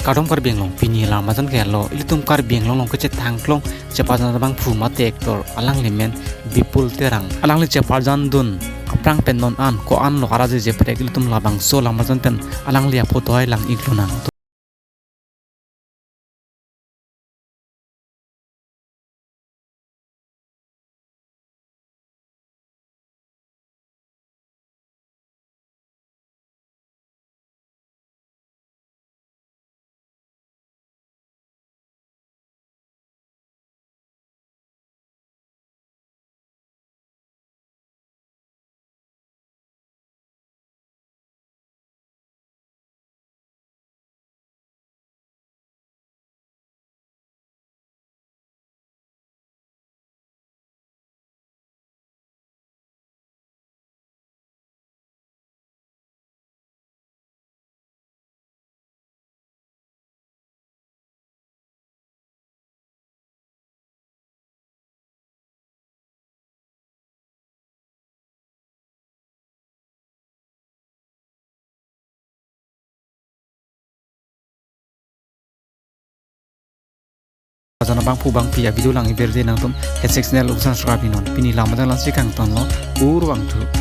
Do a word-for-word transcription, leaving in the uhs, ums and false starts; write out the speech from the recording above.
Kardom Karbi Anglong, pini la majan ke lo, ilitum Karbi Anglong along kechethan klong, cheparjan abangphu mate actor, alangli men Bipul Terang. Alangli cheparjan dun aphrang pen non an, ko-an lo ara je jeprek, ilitum labangso la majan pen alangli aphoto hai lang-ik lonang. Jon abangphu bangphi a-video lang-ik birdi nangtum, hashtag channel usan subscribe non. Pini la majan langsi kangton lo, kurvangthu.